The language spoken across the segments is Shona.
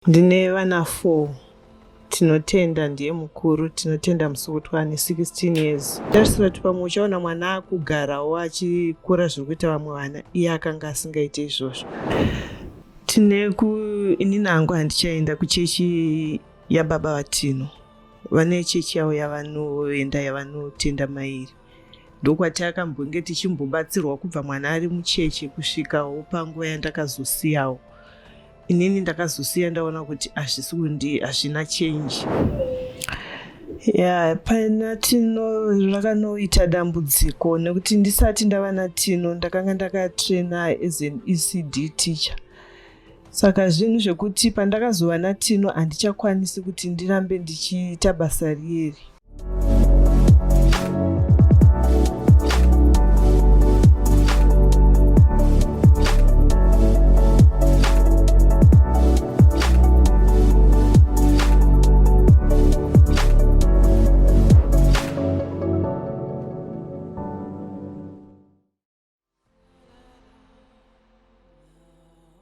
Ndine vana 4. Tinotenda ndiye mukuru, Tinotenda Musukutwa ane 16 years. Tarisira kuti pamwe uchaona mwana akugarawo achikura zviri kuita vamwe vana, iye akanga asingaite izvozvo. Tine ku inini hangu handichaenda kuchechi yababa vaTino. Vane chechi yavo yavanoenda yavanotenda mairi. Ndokwatakambonge tichimbobatsirwa kubva mwana ari mucheche kusvikawo panguva yandakazosiyawo. Inini ndakazosiya ndaona kuti hazvisi kundi hazvina change. Ya pana Tino rakanoita dambudziko nekuti ndisati ndava naTino ndakanga ndakatraina as an ECD teacher. Saka zvinhu zvekuti pandakazova naTino handichakwanisi kuti ndirambe ndichiita basa riyeri.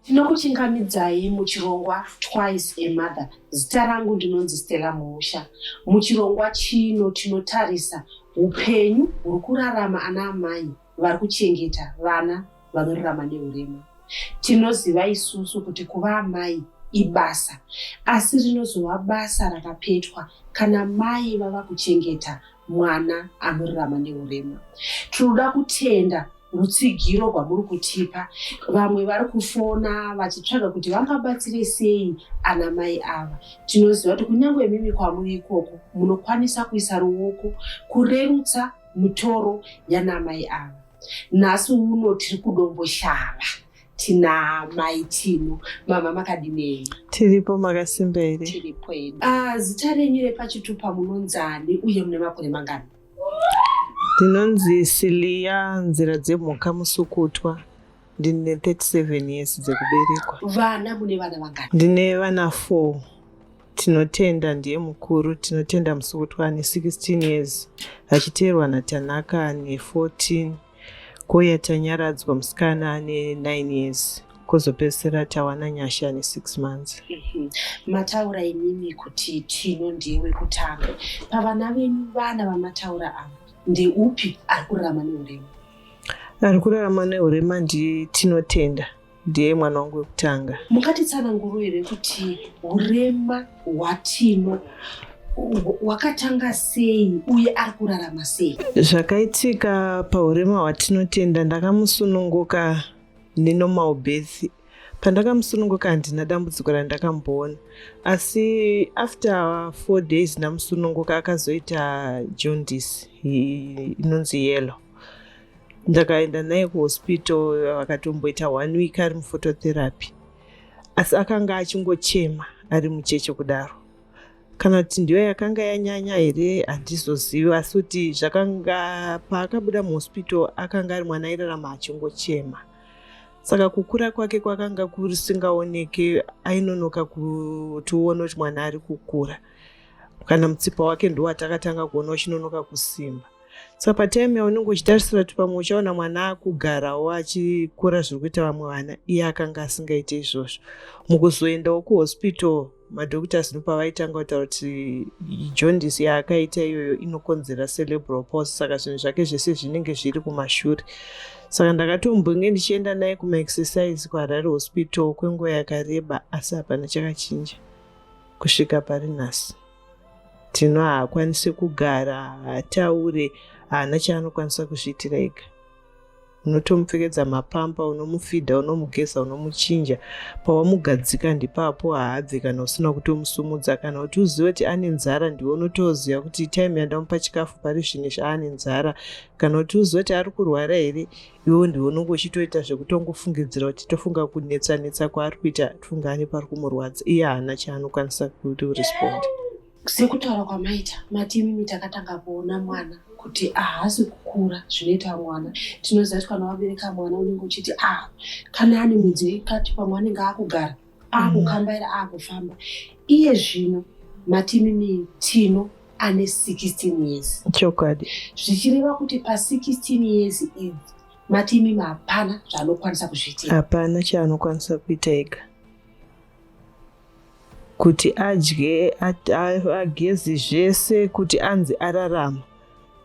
Tinokuchingamidzai muchirongwa Twice a Mother. Zita rangu ndinonzi Stella Muusha. Muchirongwa chino tinotarisa upenyu huri kurarama ana amai vari kuchengeta vana vanorarama neurema. Tinoziva isusu kuti kuva amai ibasa, asi rinozova basa rakapetwa kana mai vava kuchengeta mwana anorarama neurema. Tinoda kutenda rutsigiro rwamuri kutipa. Vamwe vari kufona vachitsvaga kuti vangabatsire sei ana mai ava. Tinoziva kuti kunyange imimi kwamuri ikoko munokwanisa kuisa ruoko kurerutsa mutoro yana mai ava. Nhasi uno tiri kuDomboshava tina mai Tino. Mama makadinei? Tiripo, makasimba here? Tiripo hedu. Ah, zita renyu repachitupa munonzani uye mune makore mangani? Ndinonzi Silia Nzira Dzemhuka Musukutwa. Ndine 37 years dzekuberekwa. Vana mune vana vangani? Ndine vana 4. Tinotenda ndiye mukuru, Tinotenda Musukutwa ane 16 years, achiteerwa naTanaka ane 14, kouya Tanyaradzwa musikana ane 9 years, kozopedzisira Tawana Nyasha ane 6 months. Mataura imimi kuti Tino ndiye wekutanga. Pavana venyu vana vamataura ava, ndeupi ari kurarama neurema? Ari kurarama neurema ndiTinotenda. Ndiye mwana wangu wekutanga. Mungatitsananguro here kuti urema hwaTino hwakatanga sei uye ari kurarama sei? Zvakaitika paurema hwaTinotenda, ndakamusununguka nenormal birth. Pandakamusununguka handina dambudziko randakamboona, asi after 4 days ndamusununguka akazoita jaundice inonzi yellow. Ndakaenda naye kuhospital akatomboita 1 week ari muphototherapy, asi akanga achingochema ari mucheche kudaro. Kana kuti ndiyo yakanga yanyanya here handizozivi, asi kuti zvakanga paakabuda muhospital akanga ari mwana airarama achingochema. Saka kukura kwake kwakanga kusingaoneke, ainonoka kuti uone kuti mwana ari kukura. Kana mutsipa wake ndiwo watakatanga kuona uchinonoka kusimba. Saka patime yaunenge uchitarisira kuti pamwe uchaona mwana akugarawo achikura zviri kuita vamwe vana, iye akanga asingaite izvozvo. Mukuzoendawo kuhospital madoctors ndopavaitanga kutaura kuti jaundice yaakaita iyoyo inokonzera cerebral palsy, saka zvinhu zvake zvese zvinenge zviri kumashure. Saka ndakatombonge ndichienda naye kumaexercise kuHarare Hospital kwenguva yakareba, asi hapana chakachinja kusvika pari nhasi. Tino haakwanisi kugara, haataure, haana chaanokwanisa kuzviitira ega. Unotomupfekedza mapampa, unomufidha, unomugeza, unomuchinja. Pawamugadzika ndipapo haabve kana usina kutomusumudza. Kana kuti uzive kuti ane nzara, ndiwe unotoziva kuti time yandamupa chikafu pari zvino izvi aane nzara. Kana kuti uzive kuti ari kurwara here, iwewe ndiwe unonge uchitoita zvekutongofungidzira kuti tofunga kunetsa netsa kwaari kuita, tofunga ane pari kumurwadza. Iye haana chaanokwanisa kurespond. Sekutaura kwamaita, mati imimi takatanga kuona mwana kuti haasi kukura zvinoita mwana. Tinoziva kuti kana wabereka mwana unenge uchiti ah, kana ane mwedzi yekati pamwe anenge akugara, akukambaira, akufamba. Iye zvino mati imimi Tino ane 16 years. Chokwadi. Zvichireva kuti pa 16 years idzi mati imimi hapana zvaanokwanisa kuzviitira. Hapana chaanokwanisa kuita ega. Kuti adye, ageze zvese kuti anzi ararama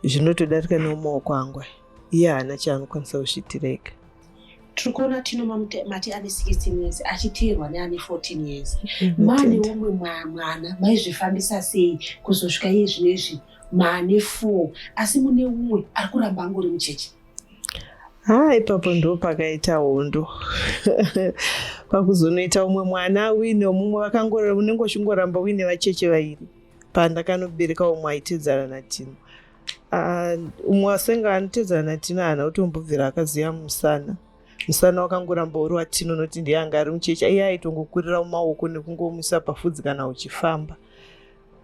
zvinotodarika nemumaoko angu aya. Iye haana chaanokwanisa kuzviitira ega. Tiri kuona Tino mati ane 16 years achiteerwa neane 14 years. Maane umwe mwana maizvifambisa sei kuzosvika iye zvino izvi maane 4 asi mune umwe ari kuramba angori mucheche? Ha, ipapo ndo pakaita hondo pakuzonoita umwe mwana uine mumwe vakangorera, unenge uchingoramba uine vacheche vairi. Pandakanobereka umwe aitedzana naTino, umwe asenga anotedzana naTino haana kutombobvira akaziva musana. Musana wakangoramba uri waTino, noti ndiye anga ari mucheche. Iye aitongokurira mumaoko nekungomuisa pafudzi kana uchifamba.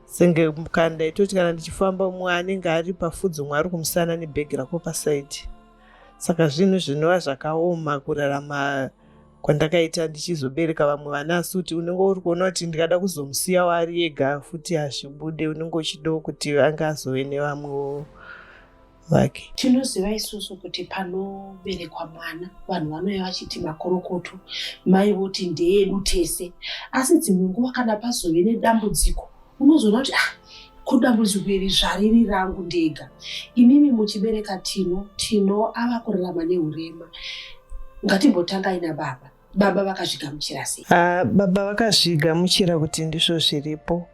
Senge kana ndaitoti kana ndichifamba, umwe anenge ari pafudzi, umwe ari kumusana nebhegi rako pasaidi. Saka zvinhu zvinova zvakaoma kurarama kwandakaita ndichizobereka vamwe vana, asi kuti unenge uri kuona kuti ndikada kuzomusiyawo ari ega futi hazvibude. Unenge uchidawo kuti ange azove nevamwewo vake. Tinoziva isusu kuti panoberekwa mwana vanhu vanouya vachiti makorokoto, mai voti ndeedu tese, asi dzimwe nguva kana pazove nedambudziko unozoona kuti ah, kudambudziko iri zvariri rangu ndega. Imimi muchibereka Tino, Tino ava kurarama neurema, ngatimbotangai nababa. Baba vakazvigamuchira sei? Baba vakazvigamuchira kuti ndizvo zviripo.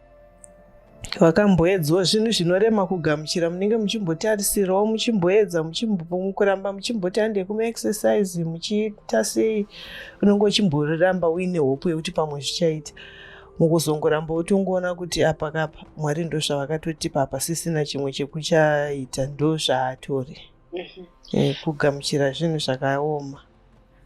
Vakamboedzawo zvinhu zvinorema kugamuchira, munenge muchimbotarisirawo, muchimboedza, muchimbokuramba muchimboti hande kumaexercise, muchiita sei, unenge uchimboramba uine hope yekuti pamwe zvichaita. Mukuzongoramba utongoona kuti apa kapa Mwari ndo zvavakatotipa, apa sisina chimwe chekuchaita, ndo zvaatori. Kugamuchira zvinhu zvakaoma,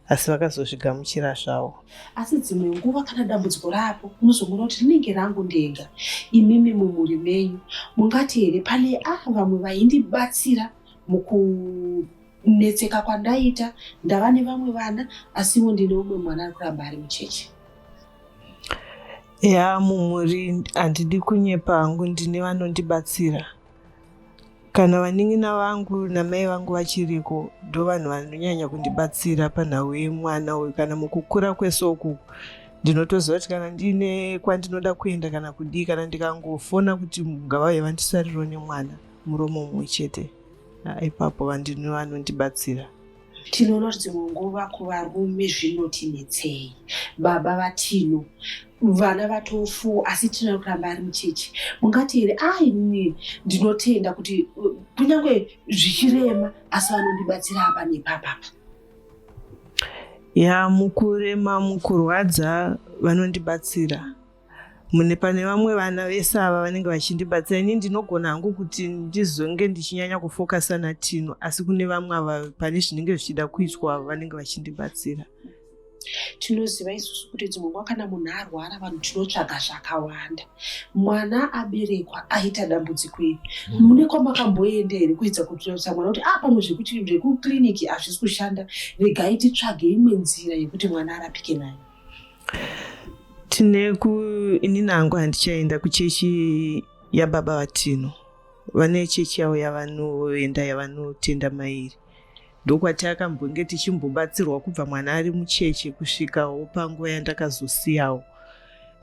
asi vakazozvigamuchira zvavo. Asi dzimwe nguva kana dambudziko rapo unozongoona kuti rinenge rangu ndega. Imimi mumhuri menyu mungati here pane vamwe vaindibatsira mukunetseka kwandaita, ndava nevamwe vana asiwo ndine umwe mwana ari kuramba ari mucheche? Ya, mumhuri handidi kunyepa hangu, ndine vanondibatsira. Kana vanin'ina vangu namai vangu vachiriko, ndo vanhu vanonyanya kundibatsira panhau yemwana uyu. Kana mukukura kwese uku ndinotoziva kuti kana ndiine kwandinoda kuenda kana kudii, kana ndikangofona kuti ngavauye vandisariro nemwana, muromo mumwe chete, ipapo vanondibatsira. Tinoona kuti dzimwe nguva kuvarume zvinotinetsei. Baba vaTino, vana vatofu, asi Tino ari kuramba ari mucheche. Mungati here inini ndinotenda kuti kunyange zvichirema asi vanondibatsira apa nepapapa? Ya, mukurema mukurwadza vanondibatsira. Mune pane vamwe vana vese ava vanenge vachindibatsira. Ini ndinogona hangu kuti ndizonge ndichinyanya kufokasa naTino, asi kune vamwe ava pane zvinenge zvichida kuitwa vanenge vachindibatsira. Tinoziva isusu kuti dzimwe nguva kana munhu arwara vanhu tinotsvaga zvakawanda. Mwana aberekwa aita dambudziko iri, mune kwamakamboenda here kuedza kutarisa mwana kuti pamwe zvekukliniki hazvisi kushanda, regai titsvage imwe nzira yekuti mwana arapike nayo? Tine ku inini hangu handichaenda kuchechi yababa vaTino. Vane chechi yavo yavanoenda yavanotenda mairi. Ndokwatakambonge tichimbobatsirwa kubva mwana ari mucheche kusvikawo panguva yandakazosiyawo.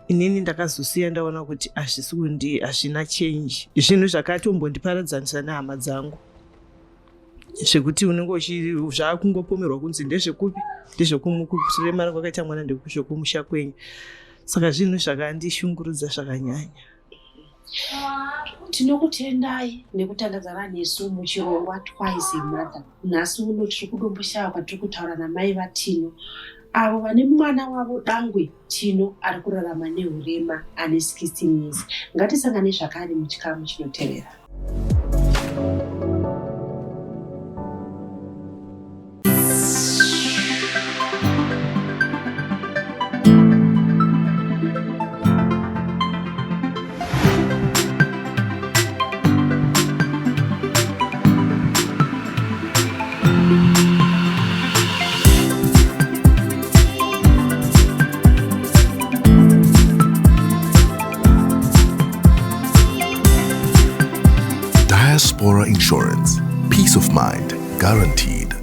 Inini ndakazosiya ndaona kuti hazvisi kundi hazvina change. Zvinhu zvakatombondiparadzanisa nehama dzangu, zvekuti unenge zvakungopomerwa kunzi ndezvekupi, ndezvekuremara kwakaita mwana, ndezvekumusha kwenyu. Saka zvinhu zvakandishungurudza zvakanyanya. Tinokutendai nekutandadzana nesu muchirongwa Twice a Mother. Nhasi uno tiri kuDomboshava kwatiri kutaura namai vaTino, avo vane mwana wavo dangwe Tino ari kurarama neurema ane 16 years. Ngatisangane zvakare muchikamu chinotevera. Diaspora Insurance. Peace of mind guaranteed.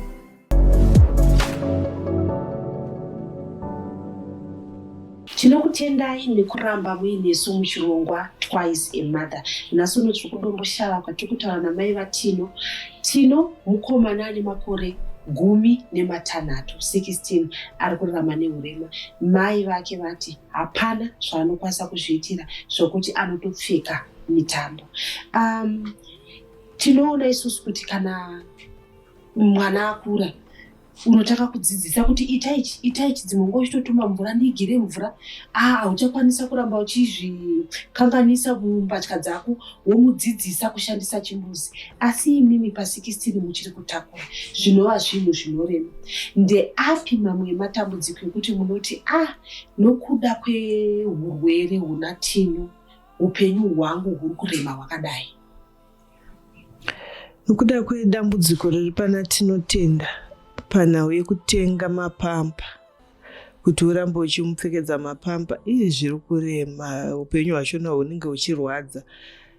Tinokutendai nekuramba muinesu muchirongwa Twice a Mother. Nhasi uno tiri kuDomboshava kwatiri kutaura namai vaTino. Tino mukomana ane makore 16, 16, ari kurarama nehurema. Mai vake vati hapana zvaanokwanisa kuzviitira zvokuti anotopfeka mitambo. Tinoona isusu kuti kana mwana akura unotanga kudzidzisa kuti ita ichi, ita ichi, dzimwe nguva uchitotuma mvura, ndigire mvura, hauchakwanisa kuramba uchizvikanganisa mumbatya dzako, womudzidzisa kushandisa chimbuzi. Asi imimi pa16 muchiri kutakura, zvinova zvinhu zvinorema. Ndeapi mamwe ematambudziko ekuti munoti nokuda kwehurwere huna Tino upenyu hwangu huri kurema hwakadai? Nokuda kwedambudziko riri pana Tinotenda panhau yekutenga mapampa, kuti urambe uchimupfekedza mapampa, iye zviri kurema, upenyu hwachona hunenge huchirwadza.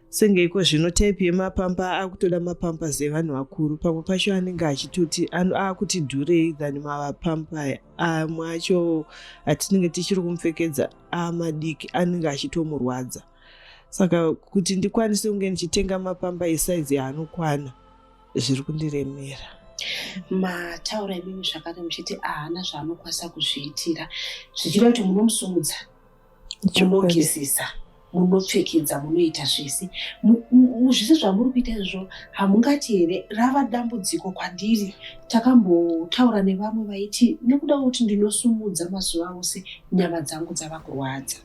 Senge iko zvino type yemapampa akutoda mapampas evanhu vakuru, pamwe pacho anenge achitoti akuti dhurei than mapampa aya. Amwe acho atinenge tichiri kumupfekedza amadiki anenge achitomurwadza. Saka kuti ndikwanise kunge ndichitenga mapamba esaizi yaanokwana zviri kundiremera. Mataura imimi zvakare muchiti haana zvaanokwanisa kuzviitira, zvichireva kuti munomusumudza, munogezesa, munopfekedza, munoita zvese. Muzvese zvamuri kuita izvozvo hamungati here rava dambudziko kwandiri? Takambotaura nevamwe vaiti nekuda kwekuti ndinosumudza mazuva ose nyama dzangu dzava kurwadza.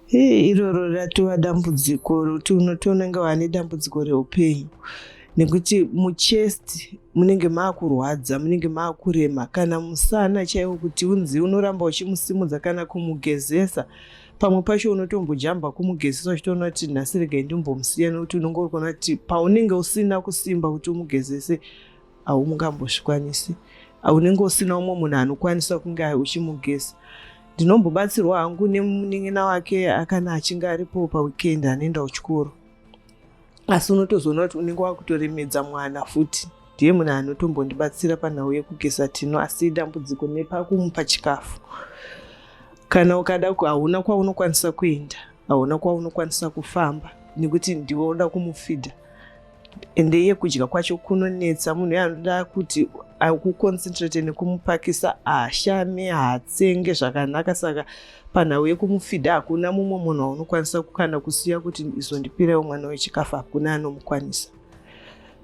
Hey, iroro ratova dambudziko rokuti unotoonanga wane dambudziko reupenyu, nekuti muchest munenge maakurwadza, munenge maakurema, kana musana chaiwo kuti unzi unoramba uchimusimudza kana kumugezesa. Pamwe pacho unotombojamba kumugezesa uchitoona kuti nhasi regai ndimbomusiya, nekuti unenge uri kuona kuti paunenge usina kusimba kuti umugezese haungambozvikwanisi, unenge usina umwe munhu anokwanisa kunge uchimugeza. Ndinombobatsirwa hangu nemunin'ina wake kana achinge aripo paweekend anoenda kuchikoro, asi unotozoona kuti unenge wakutoremedza mwana futi. Ndiye munhu anotombondibatsira panhau yekugeza Tino, asi dambudziko nepakumupa chikafu, kana ukada hauna kwaunokwanisa kuenda, hauna kwaunokwanisa kufamba, nekuti ndiwe unoda kumufidha. Ende iye kudya kwacho kunonetsa, munhu uye anoda kuti akuconcentrate nekumupakisa, haashame, haatsenge zvakanaka. Saka panhau yekumufidha hakuna mumwe munhu waunokwanisa kana kusiya kuti izondipirewo mwana wechikafu, hakuna anomukwanisa.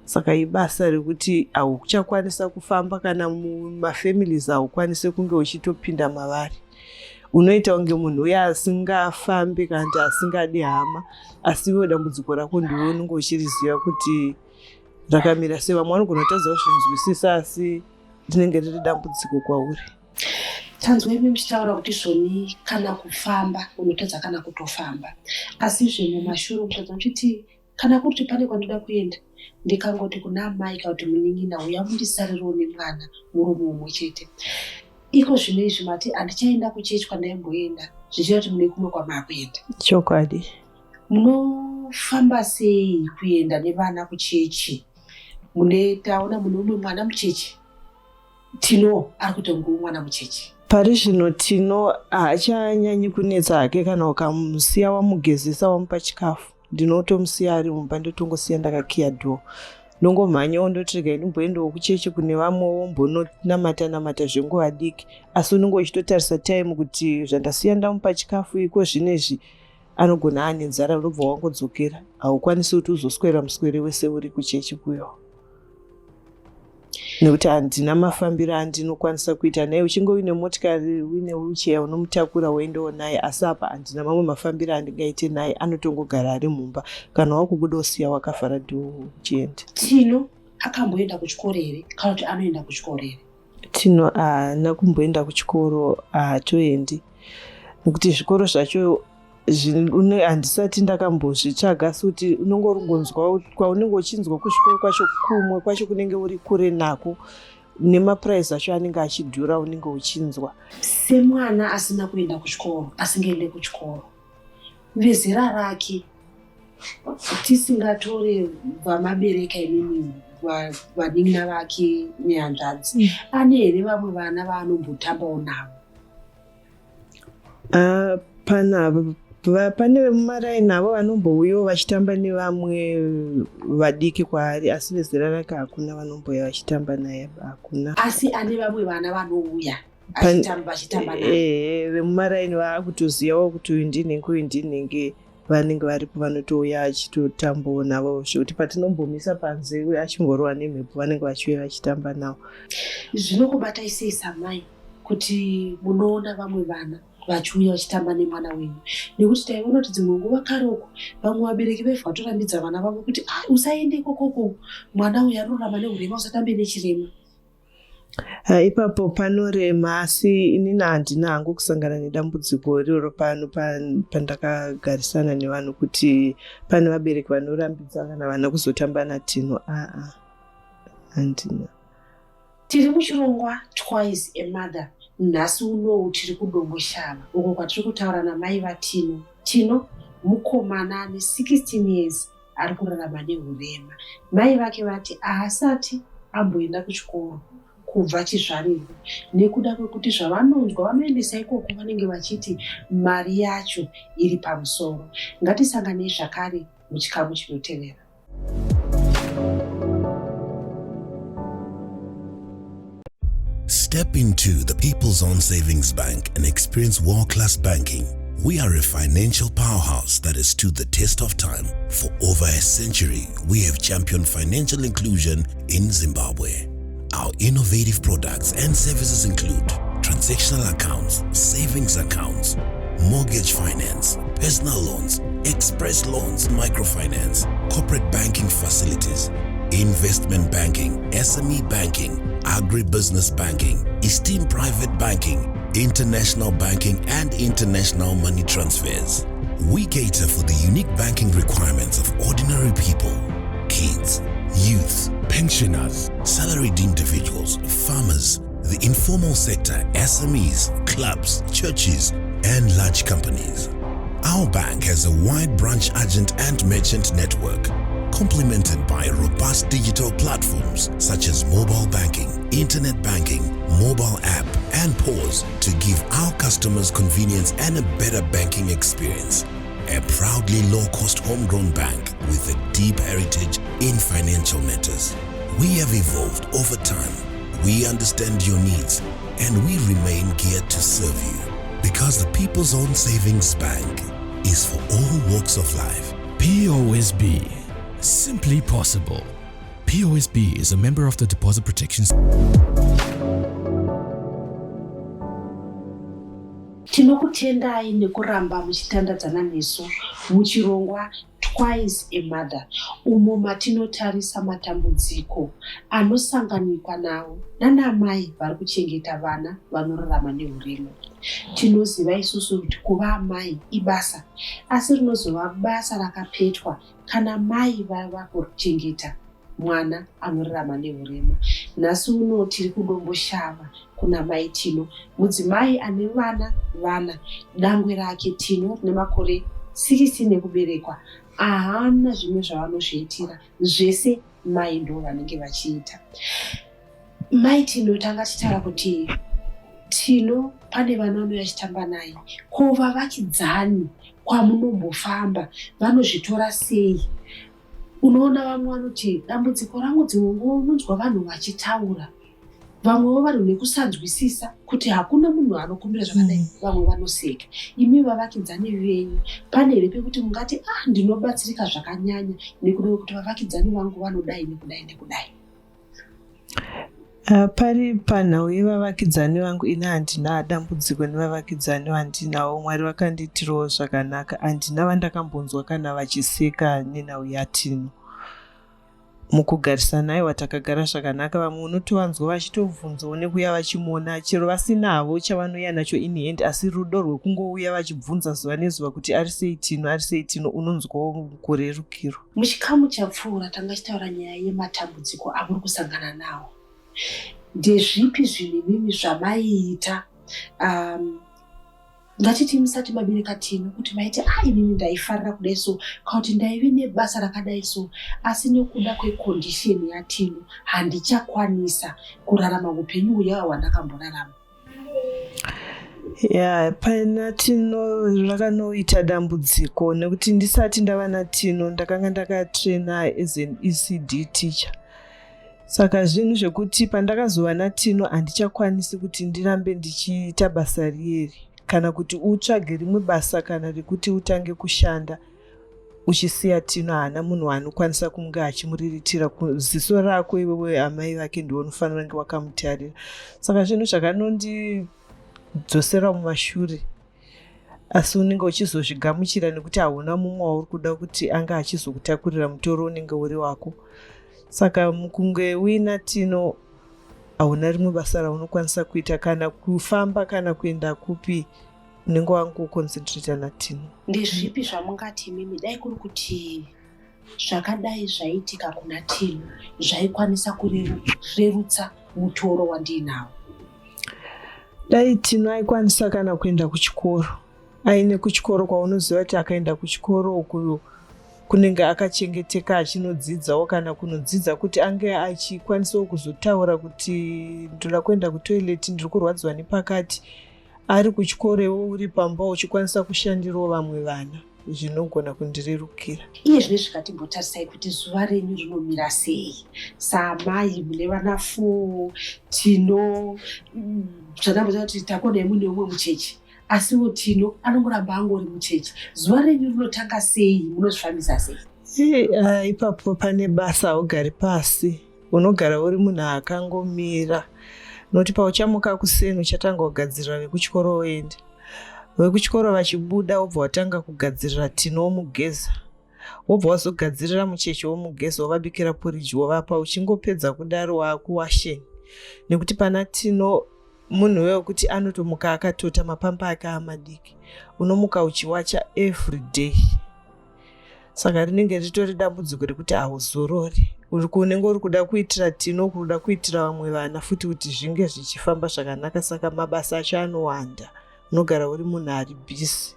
Saka ibasa rekuti hauchakwanisa kufamba, kana mumafamilies haukwanisi kunge uchitopinda mavari. Unoita kunge munhu uye asingafambi kana kuti asingadi hama, asi iwe dambudziko rako ndiwe unenge uchiriziva kuti rakamira sei. Vamwe vanogona kutadza kuzvinzwisisa, asi rinenge riri dambudziko kwauri. Tanzwa imi muchitaura kuti zvoni kana kufamba unotadza kana kutofamba, asi zvemumashure kutadza muchiti kana kuti pane kwandoda kuenda ndikangoti kuna amai kana kuti munin'ina uya mundisarirewo nemwana murume umwe chete. Iko zvino izvi mati handichaenda kuchechi kwandaimboenda, zvichireva kuti mune kumwe kwamakuenda. Chokwadi. Munofamba sei kuenda nevana kuchechi? Mune taona mune umwe mwana muchechi, Tino ari kuita kunge mwana muchechi. Pari zvino Tino haachanyanyi kunetsa hake, kana ukamusiya wamugezesa wamupa chikafu, ndinotomusiya ari mumba, ndotongosiya ndakakiya door, ndongomhanyawo ndoti regai ndimboendawo kuchechi kune vamwewo mbononamata namata zvenguva diki. Asi unenge uchitotarisa time kuti zvandasiya ndamupa chikafu iko zvinezvi anogona ane nzara, unobva wangodzokera, haukwanisi kuti uzoswera muswere wese uri kuchechi kuyo, nekuti handina mafambiro andinokwanisa kuita naye. Uchinge uine motikari, uine wheelchair, unomutakura woendawo naye, asi apa handina mamwe mafambiro andingaite naye, anotongogara ari mumba. Kana wakubuda usiya wakavhara door uchienda. Tino akamboenda kuchikoro here kana kuti anoenda kuchikoro here? Tino haana kumboenda kuchikoro, haatoendi, nekuti zvikoro zvacho handisati ndakambozvitsvaga, asi kuti unenge uringonzwa kwaunenge uchinzwa kuzvikoro kwacho, kumwe kwacho kunenge uri kure nako, nemapuraizi acho anenge achidhura, unenge uchinzwa. Semwana asina kuenda kuchikoro, asingaende kuchikoro, vezera rake, tisingatore vamabereka imimi vanin'ina vake nehanzvadzi, ane here vamwe vana vaanombotambawo navo? Ah, pana pane vemumaraini avo vanombouyawo vachitamba nevamwe vadiki kwaari, asi vezera rake hakuna vanombouya vachitamba naye, hakuna. Asi ane vamwe vana vanouya vachitamba naye? Ehe, vemumaraini vaakutozivawo kuti uyu ndinhingi, uyu ndinhingi, vanenge varipo vanotouya achitotambawo navo, zvekuti patinombomisa panze achimborohwa nemhepo vanenge vachiuya vachitamba navo. Zvinokubatai sei samai kuti munoona vamwe vana vachiuya vachitamba nemwana wenyu? Nekuti taiona kuti dzimwe nguva kare uko vamwe vabereki vaibva vatorambidza vana vavo kuti ah, usaende ikokoko, mwana uyu anorarama neurema, usatambe nechirema. Ipapo panorema, asi inini handina hangu kusangana nedambudziko iroro pano pandakagarisana nevanhu kuti pane vabereki vanorambidza kana vana kuzotamba naTino. Aa, handina. Tiri muchirongwa Twice a Mother. Nhasi unowu tiri kuDomboshava uko kwatiri kutaura namai vaTino. Tino mukomana ane 16 years ari kurarama nehurema. Mai vake vati haasati amboenda kuchikoro kubva chizvarirwo nekuda kwekuti zvavanonzwa vanoendesa ikoko vanenge vachiti mari yacho iri pamusoro. Ngatisanganei zvakare muchikamu chinotevera. Step into the People's Own Savings Bank and experience world-class banking. We are a financial powerhouse that has stood the test of time. For over a century, we have championed financial inclusion in Zimbabwe. Our innovative products and services include transactional accounts, savings accounts, mortgage finance, personal loans, express loans, microfinance, corporate banking facilities, investment banking, SME banking, agribusiness banking, esteemed private banking, international banking, and international money transfers. We cater for the unique banking requirements of ordinary people, kids, youth, pensioners, salaried individuals, farmers, the informal sector, SMEs, clubs, churches, and large companies. Our bank has a wide branch agent and merchant network, complemented by robust digital platforms such as mobile banking, internet banking, mobile app, and POS to give our customers convenience and a better banking experience. A proudly low-cost homegrown bank with a deep heritage in financial matters. We have evolved over time. We understand your needs and we remain geared to serve you because the People's Own Savings Bank is for all walks of life. POSB. Simply possible. POSB is a member of the Deposit Protection Tinokutendai nekuramba muchitandadzana nesu muchirongwa Twice a Mother, umo matinotarisa matambudziko anosanganikwa nawo nanamai vari kuchengeta vana vanorarama nehurema. Tinoziva isusu kuti kuva amai ibasa, asi rinozova basa rakapetwa kana mai vava kuchengeta mwana anorarama nehurema. Nhasi uno tiri kuDomboshava kuna Mai Tino, mudzimai ane vana vana. Dangwe rake Tino rine makore 16 ekuberekwa. Ahana zvimwe zvavanozviitira, zvese mai ndo vanenge vachiita. Mai Tino, tanga tichitaura kuti Tino pane vana vanouya vachitamba naye. Ko vavakidzani kwamunombofamba vanozvitora sei? Unoona vamwe vanoti dambudziko rangu, dzimwe nguva unonzwa vanhu vachitaura, vamwewo vanhu nekusanzwisisa kuti hakuna munhu anokumbira zvakadai, vamwe vanoseka. Imi vavakidzani venyu, pane here pekuti mungati ah, ndinobatsirika zvakanyanya nekuda kwekuti vavakidzani vangu vanodai nekudai nekudai? Pari panhau yevavakidzani vangu, ini handina dambudziko nevavakidzani vandinawo. Mwari vakandiitirawo zvakanaka, handina vandakambonzwa kana vachiseka nenhau yaTino. Mukugarisana, aiwa, takagara zvakanaka. Vamwe unotovanzwa vachitobvunzawo nekuuya vachimuona, chero vasina havo chavanouya nacho in hand, asi rudo rwekungouya vachibvunza zuva nezuva kuti ari sei Tino, ari sei Tino, unonzwawo kurerukirwa. Muchikamu chapfuura tanga tichitaura nyaya yematambudziko amuri kusangana nawo. Ndezvipi zvinhu imimi zvamaiita, ngatiti musati mabereka Tino, kuti maiti a inini ndaifarira kudai so, kana kuti ndaive nebasa rakadai so, asi nekuda kwecondition yaTino handichakwanisa kurarama upenyu huya hwandakamborarama? Ya, pana Tino rakanoita dambudziko nekuti ndisati ndava naTino ndakanga ndakatraina as an ECD teacher. Saka zvinhu zvekuti pandakazova naTino handichakwanisi kuti ndirambe ndichiita basa riyeri kana kuti utsvage rimwe basa kana rekuti utange kushanda uchisiya Tino. Haana munhu waanokwanisa kunge achimuriritira. Ziso rako iwewe amai vake ndiwo unofanira kunge wakamutarira. Saka zvinhu zvakanondidzosera mumashure, asi unenge uchizozvigamuchira nekuti hauna mumwe wauri kuda kuti ange achizokutakurira mutoro unenge uri wako. Saka mukunge uina Tino hauna rimwe basa raunokwanisa kuita, kana kufamba kana kuenda kupi, unenge wangoconcentrata naTino. Ndezvipi zvamungati imimi dai kuri kuti zvakadai zvaitika kuna Tino zvaikwanisa kurerutsa mutoro wandiinawo? Dai Tino aikwanisa kana kuenda kuchikoro, aine kuchikoro kwaunoziva kuti akaenda kuchikoro uku kunenge akachengeteka achinodzidzawo, kana kunodzidza kuti ange achikwanisawo kuzotaura kuti ndoda kuenda kutoilet, ndiri kurwadziwa nepakati. Ari kuchikoro iwe uri pamba uchikwanisa kushandirawo vamwe vana, zvinogona kundirerukira. Iye zvino zvikambotarisai kuti zuva renyu rinomira sei saamai mune vana 4. Tino zvandambotaura kuti takonai mune umwe mucheche, asiwo Tino anongoramba angori mucheche. Zuva renyu rinotanga sei? Munozvifambisa sei? Ipapo pane basa. Haugari pasi, unogara uri munhu akangomira, nokuti pauchamuka kuseni uchatanga kugadzirira vekuchikoro oende. Vekuchikoro vachibuda, wobva watanga kugadzirira Tino, womugeza, wobva wazogadzirira mucheche, womugeza, wovabikira poriji, wovapa. Uchingopedza kudaro waakuwasheni, nekuti pana Tino munhu wekuti anotomuka akatota, mapamba ake amadiki, unomuka uchiwacha every day. Saka rinenge ritori dambudziko rekuti hauzorori, unenge uri kuda kuitira Tino, kuda kuitira vamwe vana futi kuti zvinge zvichifamba zvakanaka. Saka mabasa acho anowanda, unogara uri munhu ari busy,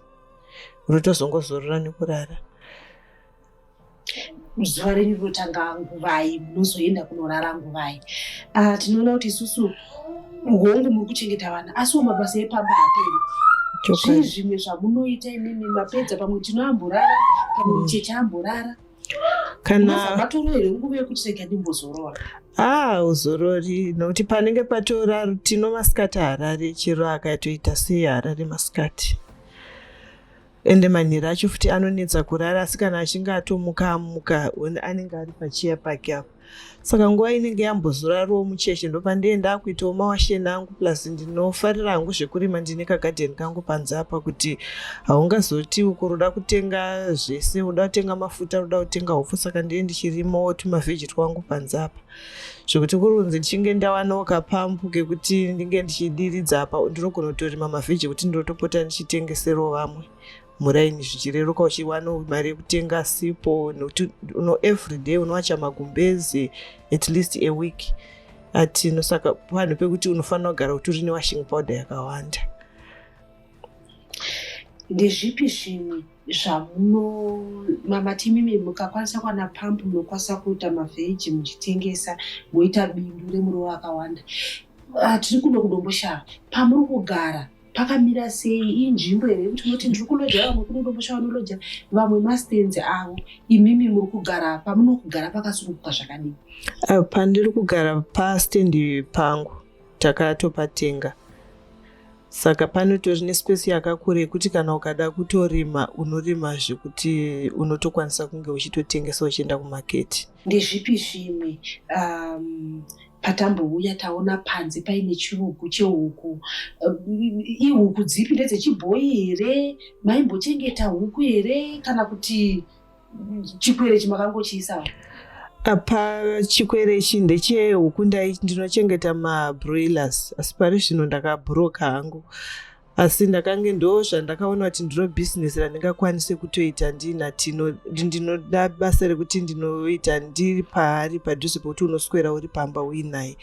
unotozongozorora nekurara. Zuva renyu rinotanga nguvai? Munozoenda kunorara nguvai? Tinoona kuti isusu, hongu, muri kuchengeta vana, asiwo mabasa epamba haperi. Zvii zvimwe zvamunoita imimi mapedza? Pamwe tinoamborara, pamwe mucheche amborara. Kana matoro here nguva yekuti rega ndimbozorora? Ah, uzorori, nokuti panenge patora Tino masikati harare, chero akatoita sei harare masikati. Ende manheru acho futi anonetsa kurara, asi kana achinge atomuka amuka, anenge ari pachiya pake apo. Saka nguva inenge yambozorarawo mucheche ndopandee ndakuitawo mawasheni angu. Plus ndinofarira hangu zvekurima, ndine kagadheni kangu panze apa, kuti haungazoti uko unoda kutenga zvese, unoda kutenga mafuta, unoda kutenga hupfu. Saka ndee ndichirimawo tumavheji twangu panze apa, zvekuti kuri kunzi ndichinge ndawanawo kapampu kekuti ndinge ndichidiridza apa, ndinogona kutorima mavheji ekuti ndinotopota ndichitengeserawo vamwe muraini, zvichireruka, uchiwana mari yekutenga sipo, nekuti uno everyday unowacha magumbezi at least a week atino. Saka panhu pekuti unofanira kugara utori newashing powder yakawanda. Ndezvipi zvimwe zvamuno mamati imimi mukakwanisa kuwana pampu, munokwanisa kuita mavheji muchitengesa, moita bindu remuriwo akawanda? Tiri kuno kuDomboshava. Pamuri kugara pakamira sei? Inzvimbo here yekuti unoti ndiri kuloja, vamwe kuno Domboshava vanoloja, vamwe mastands avo? Imimi muri kugara, pamunokugara pakasununguka zvakadii? Pandiri kugara pastendi pangu, takatopatenga, saka panotori nespace yakakura yekuti kana ukada kutorima unorima, zvekuti unotokwanisa kunge uchitotengesa uchienda kumaketi. Ndezvipi zvimwe? Patambouya taona panze paine chirugu chehuku. Ihuku dzipi? Ndedzechibhoyi here? Maimbochengeta huku here, kana kuti chikwere chimakangochiisawo? Apa chikwere ichi ndechehuku. Ndinochengeta mabroilers, asi pari zvino ndakabhuroka hangu. Asi ndakange ndo zvandakaona kuti ndiro bhizinesi randingakwanise kutoita ndiina Tino. Ndinoda basa rekuti ndinoita ndiri paari padhuze, pekuti unoswera uri pamba uinaye.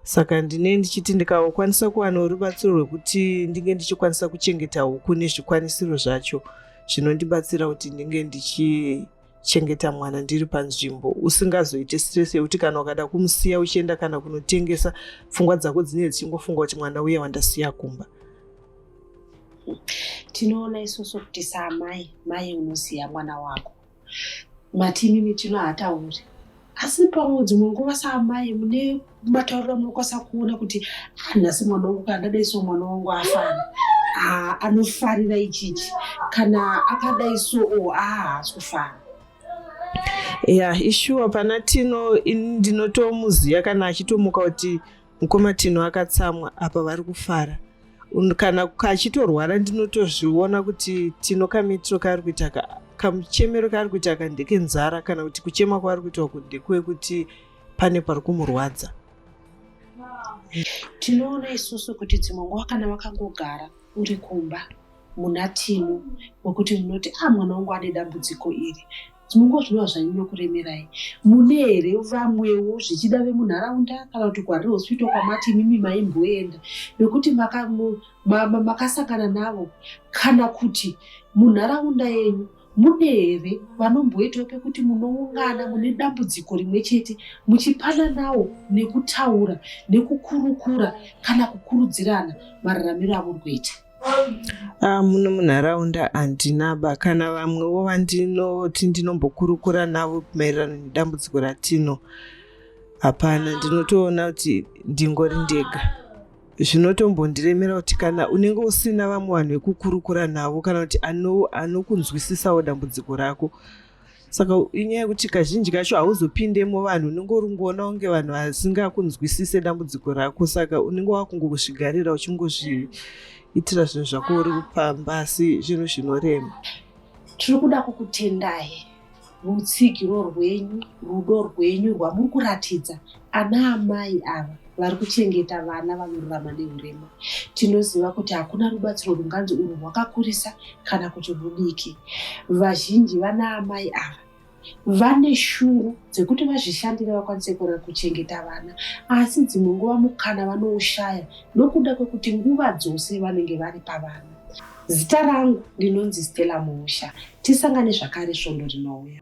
Saka ndine ndichiti ndikakwanisa kuwanawo rubatsiro rwekuti ndinge ndichikwanisa kuchengeta huku nezvikwanisiro zvacho, zvinondibatsira kuti ndinge ndichichengeta mwana ndiri panzvimbo, usingazoite stress yekuti kana ukada kumusiya uchienda kana kunotengesa, pfungwa dzako dzinenge dzichingofunga kuti mwana uye wandasiya kumba. Tinoona isusu kuti saamai, mai unoziva mwana wako. Mati imimi Tino haatauri. Asi pamwe dzimwe nguva saamai mune matauriro amunokwanisa kuona kuti ah, nhasi mwana wangu kana ndadai so mwana wangu afana. Ah, anofarira ichichi. Kana akadai so oh, ah, haasi kufara. Ya, ishuwa pana Tino ndinotomuziva kana achitomuka kuti mukoma Tino akatsamwa apa vari kufara. Kana kachitorwara ndinotozviona kuti Tino kamitiro kaari kuita kamuchemero kaari kuita ka ndekenzara kana kuti kuchema kwaari kuita uku ndekwekuti pane pari kumurwadza. Tinoona isusu kuti dzimwe nguva kana wakangogara uri kumba muna Tino wekuti munoti ah mwana wangu ane dambudziko iri dzimwe nguva zvinova zvanyanya mune here vamwewo zvichida vemunharaunda kana kuti kuHarare Hospital kwamati imimi maimboenda nekuti makasangana navo kana kuti munharaunda yenyu mune here vanomboitawo pekuti munoungana mune dambudziko rimwe chete muchipananawo nekutaura nekukurukura kana kukurudzirana mararamiro amuri kuita? Muno munharaunda handina ba kana vamwewo vandinoti ndinombokurukura navo maererano nedambudziko raTino hapana. Ndinotoona kuti ndingori ndega. Zvinotombondiremera kuti kana unenge usina vamwe vanhu vekukurukura navo kana kuti anokunzwisisawo dambudziko rako. Saka inyaya yekuti kazhinji kacho hauzopindemo vanhu, unenge uri kungoona kunge vanhu vasingakunzwisise dambudziko rako, saka unenge wakungozvigarira uchingozviitira zvinhu zvako uri pamba, asi zvinhu zvinorema. Tiri kuda kukutendai rutsigiro rwenyu, rudo rwenyu rwamuri kuratidza ana amai ava vari kuchengeta vana vanorarama neurema. Tinoziva kuti hakuna rubatsiro runganzi urwu rwakakurisa kana kuti rudiki. Vazhinji vana amai ava vane shungu dzekuti vazvishandire vakwanise kuchengeta vana, asi dzimwe nguva mukana vanoushaya nokuda kwekuti nguva dzose vanenge vari pavana. Zita rangu ndinonzi Stella Muusha. Tisangane zvakare svondo rinouya.